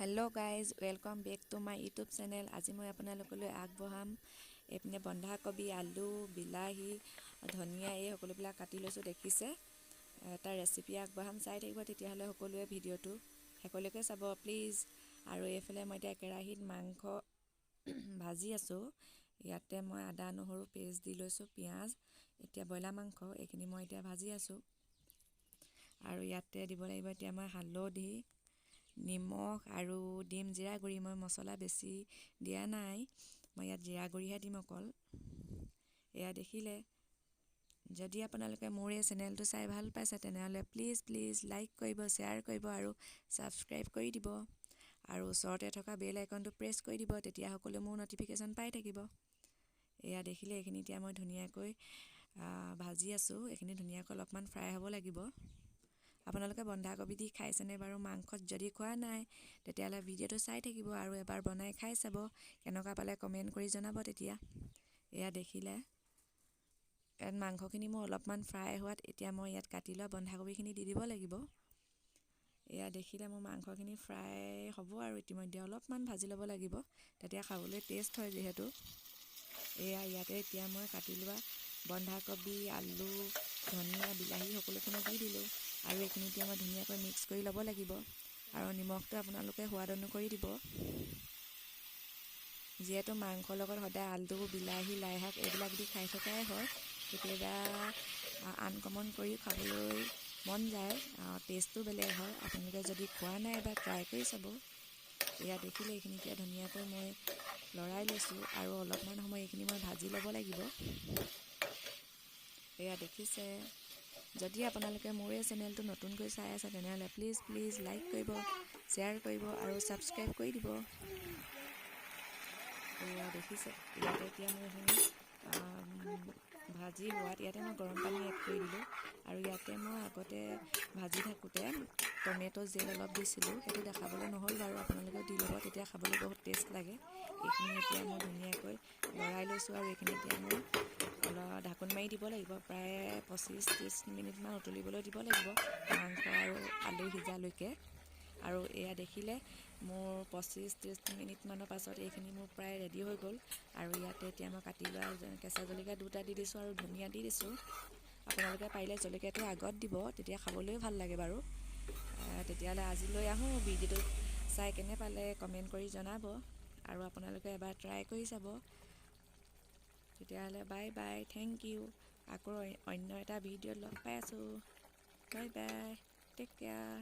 Hello guys, welcome back to my YouTube channel. আজি মই আপোনালোকলৈ আগবঢ়াম এইপিনে বন্ধাকবি, আলু, বিলাহী, ধনিয়া এই সকলোবিলাক কাটি লৈছোঁ দেখিছে। এটা ৰেচিপি আগবঢ়াম, চাই থাকিব তেতিয়াহ'লে সকলোৱে ভিডিঅ'টো শেষলৈকে চাব প্লিজ। আৰু এইফালে মই এতিয়া কেৰাহীত মাংস ভাজি আছোঁ। ইয়াতে মই আদা নহৰু পেষ্ট দি লৈছোঁ, পিঁয়াজ, এতিয়া ব্ৰইলাৰ মাংস এইখিনি মই এতিয়া ভাজি আছোঁ। আৰু ইয়াতে দিব লাগিব এতিয়া মই হালধি, নিমখ আৰু দিম জিৰা গুড়ি। মই মছলা বেছি দিয়া নাই, মই ইয়াত জিৰা গুড়িহে দিম অকল। এয়া দেখিলে, যদি আপোনালোকে মোৰ এই চেনেলটো চাই ভাল পাইছে তেনেহ'লে প্লিজ প্লিজ লাইক কৰিব, শ্বেয়াৰ কৰিব আৰু ছাবস্ক্ৰাইব কৰি দিব। আৰু ওচৰতে থকা বেল আইকনটো প্ৰেছ কৰি দিব, তেতিয়া সকলো মোৰ ন'টিফিকেশ্যন পাই থাকিব। এয়া দেখিলে, এইখিনি এতিয়া মই ধুনীয়াকৈ ভাজি আছোঁ। এইখিনি ধুনীয়াকৈ অলপমান ফ্ৰাই হ'ব লাগিব। আপোনালোকে বন্ধাকবি দি খাইছেনে বাৰু মাংসত? যদি খোৱা নাই তেতিয়াহ'লে ভিডিঅ'টো চাই থাকিব আৰু এবাৰ বনাই খাই চাব, কেনেকুৱা পালে কমেণ্ট কৰি জনাব তেতিয়া। এয়া দেখিলে, ইয়াত মাংসখিনি মোৰ অলপমান ফ্ৰাই হোৱাত এতিয়া মই ইয়াত কাটি লোৱা বন্ধাকবিখিনি দি দিব লাগিব। এয়া দেখিলে, মোৰ মাংসখিনি ফ্ৰাই হ'ব আৰু ইতিমধ্যে অলপমান ভাজি ল'ব লাগিব, তেতিয়া খাবলৈ টেষ্ট হয় যিহেতু। এয়া ইয়াতে এতিয়া মই কাটি লোৱা বন্ধাকবি, আলু, ধনিয়া, বিলাহী সকলোখিনি দি দিলোঁ। আৰু এইখিনি এতিয়া মই ধুনীয়াকৈ মিক্স কৰি ল'ব লাগিব। আৰু নিমখটো আপোনালোকে সোৱাদ অনুসৰি দিব। যিহেতু মাংসৰ লগত সদায় আলু, বিলাহী, লাই শাক এইবিলাক দি খাই থকাই হয়, কেতিয়াবা আনকমন কৰি খাবলৈ মন যায়, টেষ্টটো বেলেগ হয়। আপোনালোকে যদি খোৱা নাই এবাৰ ট্ৰাই কৰি চাব। এয়া দেখিলে, এইখিনি এতিয়া ধুনীয়াকৈ মই লৰাই লৈছোঁ আৰু অলপমান সময় এইখিনি মই ভাজি ল'ব লাগিব। এয়া দেখিছে, যদি আপোনালোকে মোৰ এই চেনেলটো নতুনকৈ চাই আছে তেনেহ'লে প্লিজ প্লিজ লাইক কৰিব, শ্বেয়াৰ কৰিব আৰু ছাবস্ক্ৰাইব কৰি দিব। এয়া দেখিছে, ইয়াতে এতিয়া মই এইখিনি ভাজি হোৱাত ইয়াতে মই গৰম পানী এড কৰি দিলোঁ। আৰু ইয়াতে মই আগতে ভাজি থাকোঁতে টমেট' জেল অলপ দিছিলোঁ, সেইটো দেখাবলৈ নহ'ল বাৰু, আপোনালোকেও দি ল'ব, তেতিয়া খাবলৈ বহুত টেষ্ট লাগে। এইখিনি এতিয়া মই ধুনীয়াকৈ লৰাই লৈছোঁ আৰু এইখিনি এতিয়া মই অলপ ঢাকোন মাৰি দিব লাগিব। প্ৰায় 25-30 মিনিটমান উতলিবলৈ দিব লাগিব মাংস আৰু আলু সিজালৈকে। আৰু এয়া দেখিলে, মোৰ 25-30 মিনিটমানৰ পাছত এইখিনি মোৰ প্ৰায় ৰেডি হৈ গ'ল। আৰু ইয়াতে এতিয়া মই কাটি লোৱা কেঁচা জলকীয়া দুটা দি দিছোঁ আৰু ধনিয়া দি দিছোঁ। আপোনালোকে পাৰিলে জলকীয়াটো আগত দিব, তেতিয়া খাবলৈও ভাল লাগে বাৰু। তেতিয়াহ'লে আজিলৈ আহোঁ। ভিডিঅ'টো চাই কেনে পালে কমেণ্ট কৰি জনাব আৰু আপোনালোকে এবাৰ ট্ৰাই কৰি চাব। তেতিয়াহ'লে বাই বাই, thank U. আকৌ অন্য এটা ভিডিঅ'ত লগ পাই আছোঁ। Bye bye, take care.